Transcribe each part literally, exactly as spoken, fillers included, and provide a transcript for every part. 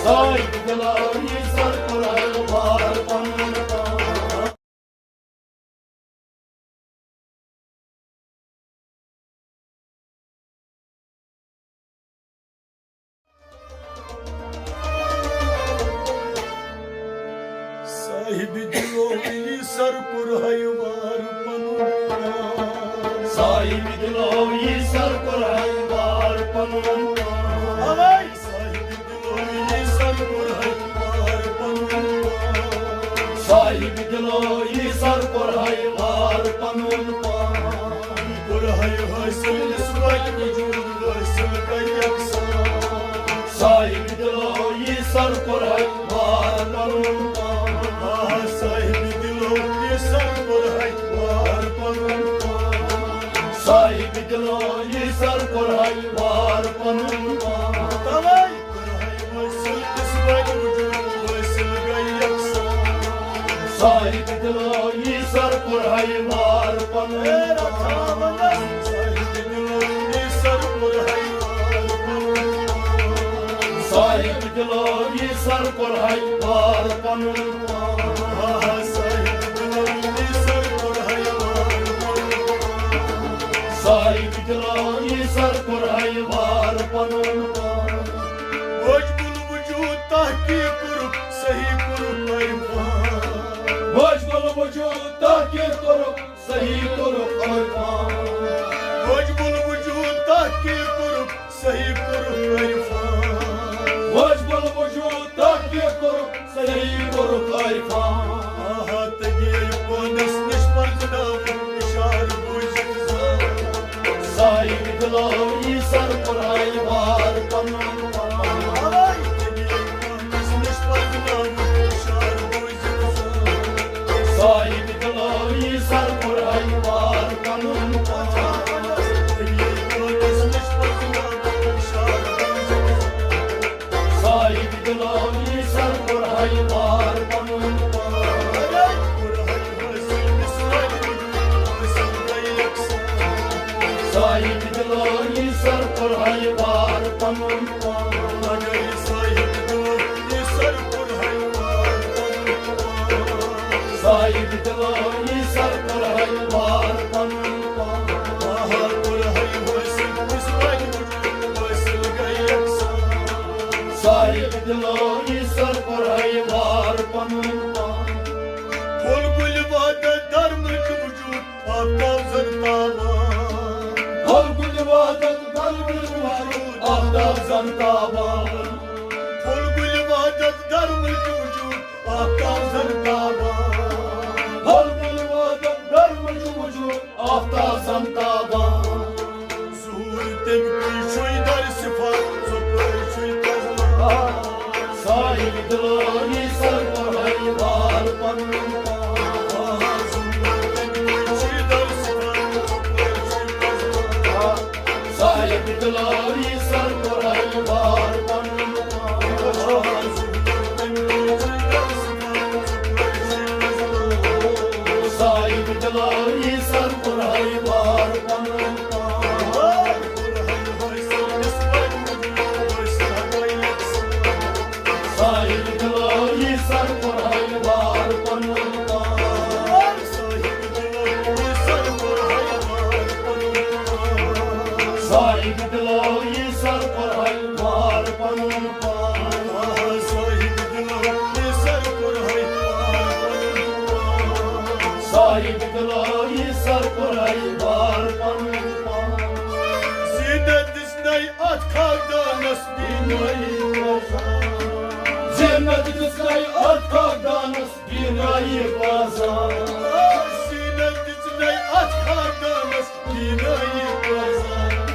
آے دِلٲیی سر کوٚرہَے وار پنُن پان۔ صاحب دِلٲیی سر کوٚرہَے وار پنُن پان۔ صاحب دِلٲیی سر کوٚرہَے وار پنُن پان۔ اوے! صاحب دِلٲیی سر کوٚرہَے وار پنُن پان۔ صاحب دِلٲیی سر کوٚرہَے وار پنُن پان۔ کوٚرہَے حٲصِل نسبت وجود حٲصِل گٔے یکسان۔ صاحب دِلٲیی سر کوٚرہَے وار پنُن پان۔ آ، صاحب دِلٲیی سر کوٚرہَے وار پنُن پان۔ صاحب دِلٲیی سر کوٚرہَے وار پنُن پان۔ توے کوٚرہَے حٲصِل نسبت وجود حٲصِل گٔے یکسان۔ صاحب دِلٲیی سر کوٚرہَے وار پنُن پان۔ صاحب دِلٲیی سر کوٚرہَے وار پنُن پان۔ صاحب دِلٲیی سر کوٚرہَے وار پنُن پان۔ آ، صاحب دِلٲیی سر کوٚرہَے وار پنُن پان۔ صاحب دِلٲیی سر کوٚرہَے وار پنُن پان۔ واجب الوجود تحقیق کوٚرُکھ، صحیح کوٚرُکھ عرفان۔ واجب الوجود تحقیق کوٚرُکھ، صحیح کوٚرُکھ عرفان۔ واجب الوجود تحقیق کوٚرُکھ، صحیح کوٚرُکھ عرفان۔ واجب الوجود تحقیق کوٚرُکھ، صحیح کوٚرُکھ عرفان۔ آہا، تٔتی پانس نِش پرزناوُن، اِشارٕ بوٗزِتھ زان۔ صاحب دِلٲیی سر کوٚرہَے وار پنُن پان۔ آہا، تٔتی پانس نِش پرزناوُن، اِشارٕ بوٗزِتھ زان۔ صاحب دِلٲیی سر کوٚرہَے وار پنُن پان۔ صاحب دِلٲیی سر کوٚرہَے وار پنُن پان۔ صاحب دِلٲیی سر کوٚرہَے وار پنُن پان۔ صاحب دِلٲیی سر کوٚرہَے وار پنُن پان۔ صاحب دِلٲیی سر کوٚرہَے وار پنُن پان۔ آہا، کوٚرہَے حٲصِل نسبت وجود حٲصِل گٔے یکسان۔ صاحب دِلٲیی سر کوٚرہَے وار پنُن پان۔ پھوٚل گُلہِ وادت درمٕچ وجود آفتاب زن تابان۔ پھوٚل گُلہِ وادت درمٕچ وجود آفتاب زن تابان۔ پھوٚل گُلہِ وادت درمٕچ وجود آفتاب زن تابان۔ پھوٚل گُلہِ وادت درمٕچ وجود آفتاب زن تابان۔ ظہور تٔمۍ کُے چھُے در صفات، ژۄپٲرۍ چھُے تَزوان۔ صاحب دِلٲیی سر کوٚرہَے وار پنُن پان۔ ظہور تٔمۍ کُے چھُے در صفات، ژۄپٲرۍ چھُے تَزوان۔ صاحب دِلٲیی سر کوٚرہَے وار پنُن پان۔ ظہور تٔمۍ کُے چھُے در صفات، ژۄپٲرۍ چھُے تَزوان۔ صاحب دِلٲیی سر کوٚرہَے وار پنُن پان۔ صاحب دِلٲیی سر کوٚرہَے وار پنُن پان۔ صاحب دِلٲیی سر کوٚرہَے وار پنُن پان۔ صاحب دِلٲیی سر کوٚرہَے وار پنُن پان۔ صاحب دِلٲیی سر کوٚرہَے وار پنُن پان۔ صاحب دِلٲیی سر کوٚرہَے وار پنُن پان۔ زینت دِژنَے اَتھ خاندانَس بینٲیی پرزان۔ زینت دِژنَے اَتھ خاندانَس بینٲیی پرزان۔ زینت دِژنَے اَتھ خاندانَس بینٲیی پرزان۔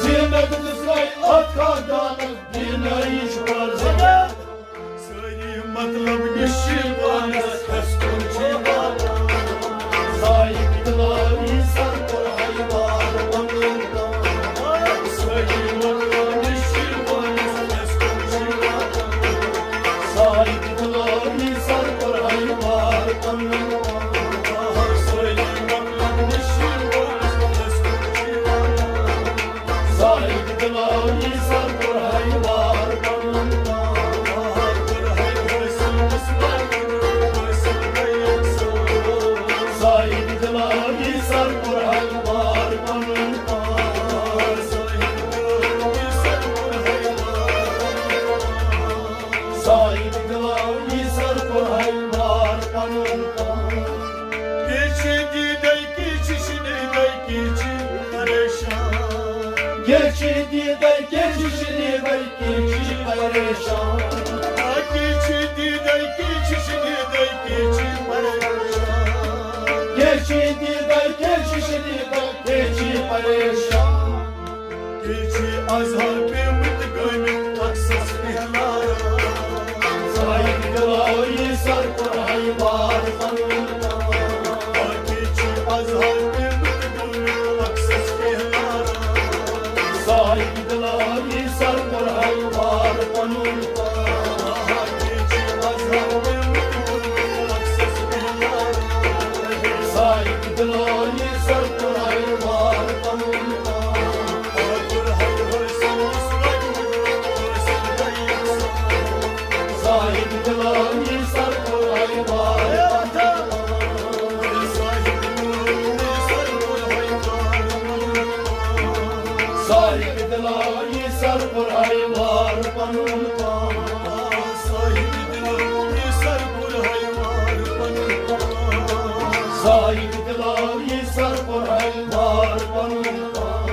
زینت دِژنَے اَتھ خاندانَس بینٲیی پرزان۔ سٲری مطلب نِش چھِ پانَس ہٮ۪س کُن چھِ واتان۔ صاحب دِلٲیی سر کوٚرہَے وار پنُن پان۔ سٲری مطلب نِش چھِ پانَس ہٮ۪س کُن چھِ واتان۔ صاحب دِلٲیی سر کوٚرہَے وار پنُن پان۔ سٲری مطلب نِش چھِ پانَس ہٮ۪س کُن چھِ واتان۔ صاحب دِلٲیی سر کوٚرہَے وار پنُن پان۔ کیٛاہ چھِ دیٖدَے، کیٛاہ چھِ شدیٖدَے، کیٛاہ چھِ پریشان؟ آ، کیٛاہ چھِ دیٖدَے، کیٛاہ چھِ شدیٖدَے، کیٛاہ چھِ پریشان؟ کیٛاہ چھِ دیٖدَے، کیٛاہ چھِ شدیٖدَے، کیٛاہ چھِ پریشان؟ کیٛاہ چھِ اَز ہا پیٚمٕتۍ گٲمٕتۍ عکسَس پھیلان؟ سایِک دِلٲیی سر کوٚر ہاے وار پنُن پان۔ کیٛاہ چھِ اَز ہا پیٚمٕتۍ گٲمٕتۍ عکسَس پھیلان؟ سایِک دِلٲیی سر کوٚر ہاے وار پنُن پان۔ کیٛاہ چھِ اَز ہا پیٚمٕتۍ گٲمٕتۍ عکسَس پھیلان؟ سایِک دِلٲیی سر کوٚر ہاے وار پنُن پان۔ سایِک دِلٲیی سر کوٚر ہاے وار۔ سایِک دِلٲیی سر کوٚر ہاے وار پنُن پان۔ سایِک دِلٲیی سر کوٚر ہاے وار پنُن پان۔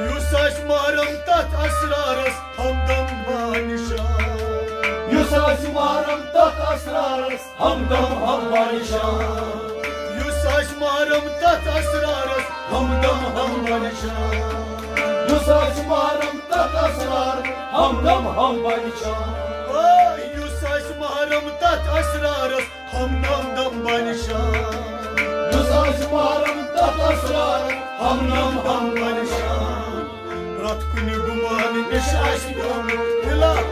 یُس آسہِ محرم تتھ اسرارس ہمدم بانشان۔ یُس آسہِ محرم تتھ اسرارس ہمدم ہم بانشان۔ یُس آسہِ محرم تتھ اسرارس ہمدم ہم بانشان۔ یُس آسہِ محرم تتھ اسرار ہمدم ہم بانشان۔ اے، یُس آسہِ محرم تتھ اسرارس ہمدم دم بنشان۔ یُس آسہِ محرم تتھ اسرار ہمدم ہم بنشان۔ پرٛتھ کُنہِ گُمان نِش آسہِ پیوٚمُت ہِلال۔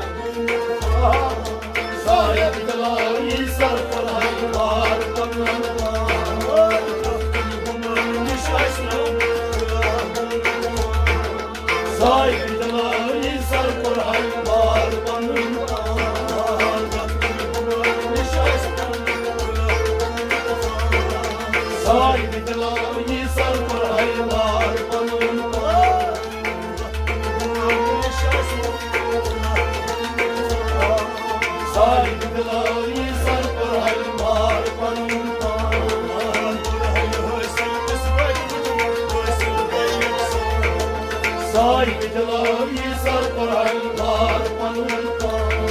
سایِک دِلٲیی سر کوٚر ہاے وار پنُن پان۔ پرٛتھ کُنہِ گُمان نِش آسہِ پیوٚمُت ہِلال۔ سایِک دِلٲیی سر کوٚر ہاے وار پنُن پان۔ سایِک دِلٲیی سر کوٚر ہاے وار پنُن پان۔ سایِک دِلٲیی سر کوٚر ہاے وار پنُن پان۔ سایِک دِلٲیی سر کوٚر ہاے وار پنُن پان۔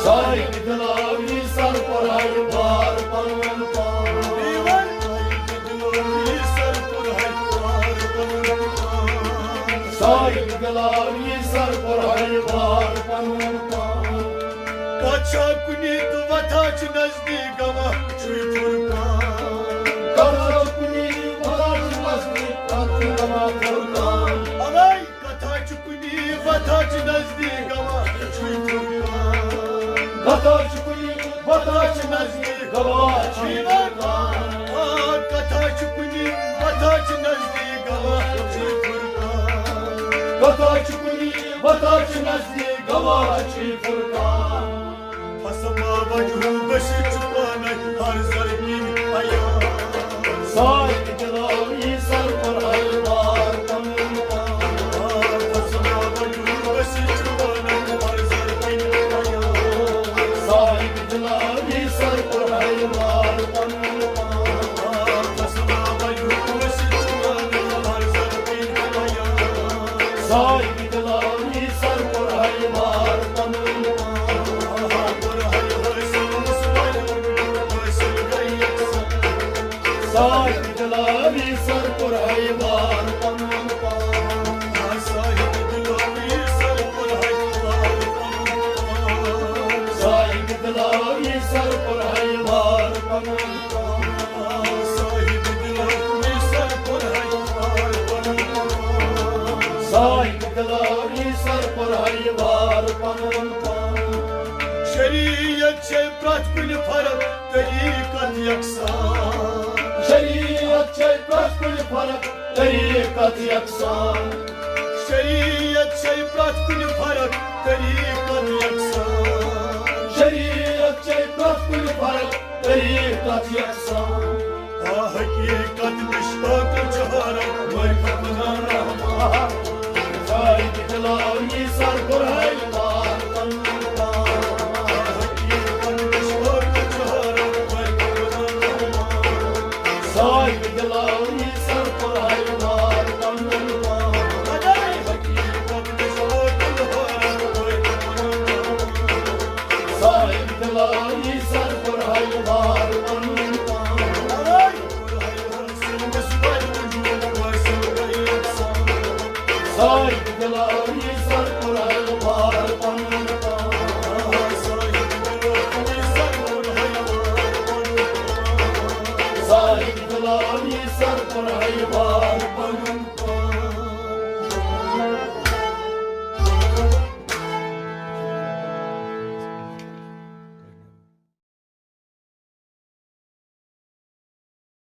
سایِک دِلٲیی سر کوٚر ہاے وار پنُن پان۔ سایِک دِلٲیی سر کوٚر ہاے وار پنُن پان۔ کتھ چھا کُنی تہٕ وتھا چھِ نزدیٖک گواہ چھُے فرقان۔ کتھ چھا کُنی وتھا چھِ نزدیٖک گواہ چھُے فرقان۔ اوے، کتھا چھِ کُنی وتھا چھِ نزدیٖک گواہ چھُے فرقان۔ کتھا چھِ کُنی وتھا چھِ نزدیٖک گواہ چھُے فرقان۔ آ، کتھا چھِ کُنی وتھا چھِ نزدیٖک گواہ چھُے فرقان۔ کتھا چھِ کُنی وتھا چھِ نزدیٖک گواہ چھُے فرقان۔ فسما وجهه بشی چُھ پانے ہر زر کِنۍ عیان۔ سایِک دِلٲیی سر کوٚر ہاے وار پنُن پان۔ فسما وجهه بشی چُھ پانے ہر زر کِنۍ عیان۔ سایِک دِلٲیی سر کوٚر ہاے وار پنُن پان۔ فسما وجهه بشی چُھ پانے ہر زر کِنۍ عیان۔ سایِک دِلٲیی سر کوٚر ہاے وار پنُن پان۔ سایِک دِلٲیی سر کوٚر ہاے وار پنُن پان۔ سایِک دِلٲیی سر کوٚر ہاے وار پنُن پان۔ سایِک دِلٲیی سر کوٚر ہاے وار پنُن پان۔ شریعت چھے پرٛتھ کُنہِ فرق طریٖقت یکسان۔ شریعت چھے پرٛتھ کُنہِ فرق طریٖقت یکسان۔ شریعت چھے پرٛتھ کُنہِ فرق طریٖقت یکسان۔ شریعت چھے پرٛتھ کُنہِ فرق طریٖقت یکسان۔ آ حقیقت مشتاق جہارت مرحبا رحمان۔ سایِک دِلٲیی سر کوٚر ہاے وار پنُن پان۔ آ حقیقت مشتاق جہارت مرحبا رحمان۔ دلانی سر پر ہیوار پنن پان۔ حقیقت نش ووتن ہر کوئی۔ صاحب دلانی سر پر ہیوار پنن پان۔ صاحب دلانی سر پر ہیوار پنن پان۔ صاحب دلانی سر پر ہیوار پنن